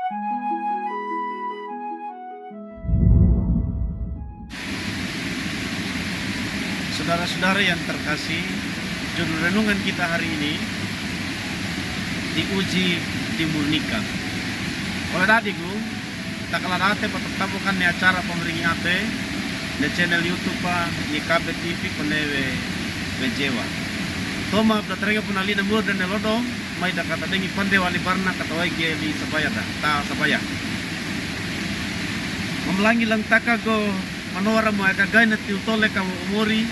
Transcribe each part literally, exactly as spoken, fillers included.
Saudara-saudara yang terkasih, judul renungan kita hari ini, diuji, dimurnikan. Ole dadigu, takaladaate pataptabukan ne acara pamaringi ate ne channel YouTube pa, ne Kabe T V, kone we, we Jewa. Toma, pdatarenge puna li ne mur dane lodo, mai da kata dengi pande wali barna kata waige li sabaya da, ta sabaya. Mamalangi langtaka go manowara mo eka gaina tiltole kama umori,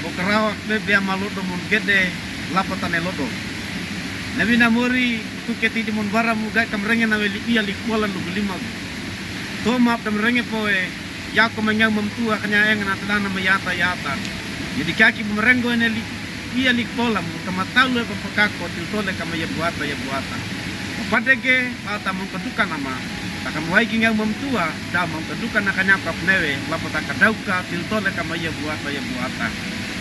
bo karawa kbe bia malodo mon gede lapatane lodo. Nawi namori tuke tidi mon bara mo gai kamarenge nawe li ia li kuala lugu lima go. Toma, pdamarenge powe, yako manyang mamtua kanya enga na tadana mayata yata. Jadi kaki bumarengo ene li, ia li kuala mo, kamatalo e pampakako tiltole kama ia buata, ia buata. Papadege, pata mongkaduka nama, taka mawaigi nyang mamtua, da mongkaduka na kanya kapnewe, lapataka dauka tiltole kama ia buata, ia buata.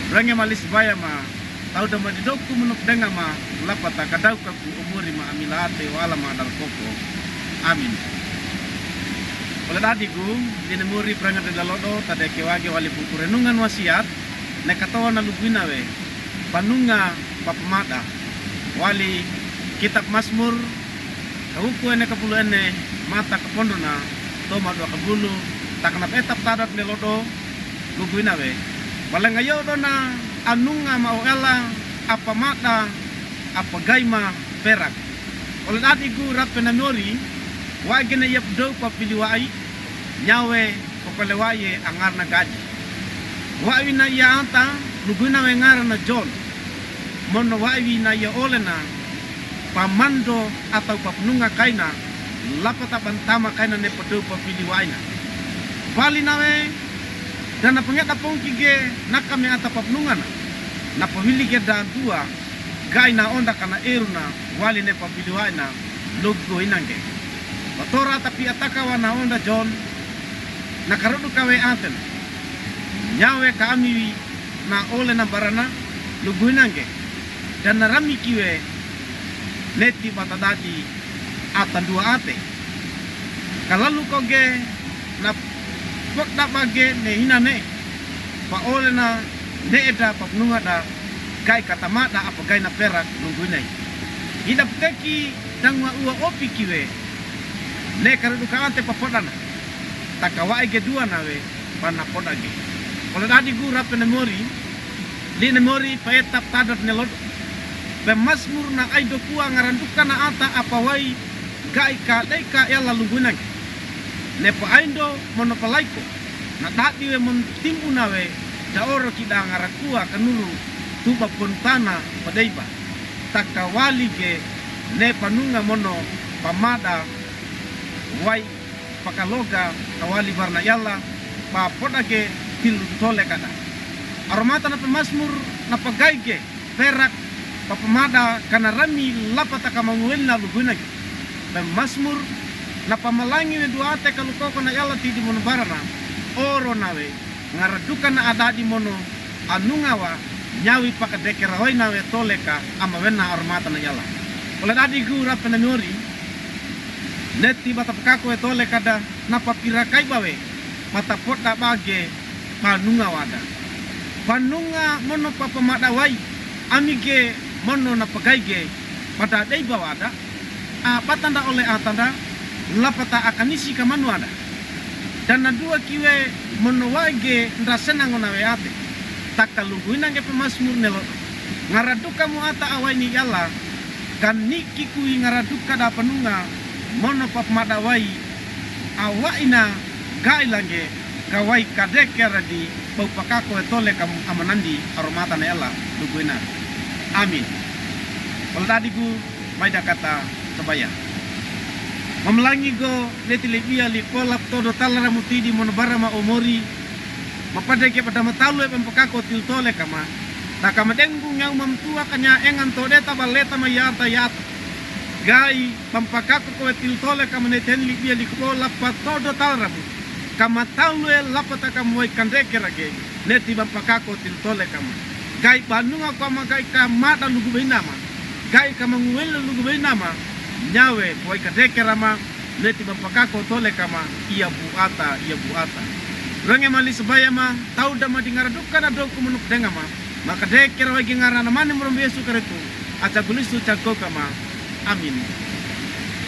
Renge malis baya ma, tau da madidoku menuk denga ma, lapataka dauka ku umuri ma amilate wala ma darkoko. Amin. Ole dadigu, li ne mori pranga dane lodo, tadeke wage wali buku renungan wasiat, ne katoa na luguina we, panunga papamada. Wali kitab Masmur, kawuku ene kapulu ene, mata kapondona, toma dua kapulu, takana petap tadat ne lodo, luguina we. Balenga yo dona anunga ma oela, apamada, apagaima perak. Ole dadigu rape namori, wagene ia pdou papiliwai, nyawe, papelewaie angarna gaji. Wawi na ia ata, luguina we ngarana John. Mono wawi na ia olena, pamando atau papanunga kaina, lapata bantama kaina ne pdou papiliwaina. Bali nawe, dana pangeda pongki ge, nakame ata papanungana. Na pawili ge dandua, gaina onda kana eruna, wali ne papiliwaina, luguinange. Patora tapi ataka wana onda John, na karoduka we aten. Nyawe kaamiwi na olena barana, luguinange. Dana ramikiwe, neti bata dadi, atandua ate. Kalalu koge, na pekda bage ne hinane. Pa olena, ne eda papanungada, gai katamada apagaina perak luguinai. Ida pteki dangwa ua opikiwe, ne karoduka ate papodana. Taka waige dua nawe, pana podage. Ole dadigu rape namori, li namori paetap tadat ne lodo. Pemasmur na aido kua ngaranduka na ata apawai, gai ka deka ela luguinange. Ne paaindo mono palaiko, na dadi we mon timbu nawe, da oro kida ngarakua kanuru, tuba pontana padeiba. Taka walige, ne panunga mono, pamada, wai, pakaloga, kawali barna iala, papodage, tiltole kada. Aromata na pemasmur, na pagaige, perak, papamada, kana rami, lapataka manguwelina luguinange. Pemasmur, na pamalangi we dua ate kalukoko na iala tidi mono barana, oro nawe, ngaradukana adadi mono, anungawa, nyawi pakadekera waina we toleka, amawena aromata na iala. Ole dadigu rape namori, neti bata pakako we toleka da, na papirakai bawe, pata poda bage, panunga wada. Panunga mono papamada wai, amige mono na pagaige, pada deiba wada, a, batanda ole atanda, lapata akanisi kamanu wada. Dana dua kiwe mono waige ndrasena ngona we ate. Taka luguinange pemasmur ne lodo. Ngaraduka mo ata awaini iala, kaniki kui ngaraduka da panunga, mono papamada wai, awaina, gailange, kawai kadekera di, pau pakako e toleka amanandi, aromata na iala, luguina. Amin. Ole dadigu, mai da kata, sabaya. Mamalangi go, neti libia likola ptodo talara mutidi mono bara ma omori, mapadege pada matalo e pampakako tiltole kama, taka madengu ngau mamtua kanya engan todeta baleta mayata yata. Gai, pampakako kowe tiltole kama neti libia likola ptodo talara mu. Kamatalo e lapataka mawai kandekera ge, neti pampakako tiltole kama. Gai panunga kama gai kamada lugubainama. Gai kamanguwela lugubainama. Nyawe, mawai kandekera ma, Leti ba pakako tole kama, iya buata, iya buata. Renge mali sebaya ma, tau da ma di ngara duka na doko mono pedengama. Maka de kera wagi ngara na mani murombo Yesu Keristu. Aca gulisu cako kama. Amin.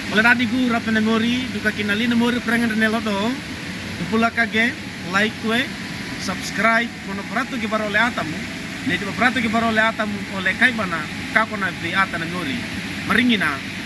Mala dadi gu rape na mori, duka kinali na mori perengen rene lodo. Dupula kage, like we, subscribe, mono peratu gi baro ole atamu. Neti ba peratu gi baro ole atamu, ole kai bana, kako na bi ata na mori. Maringina.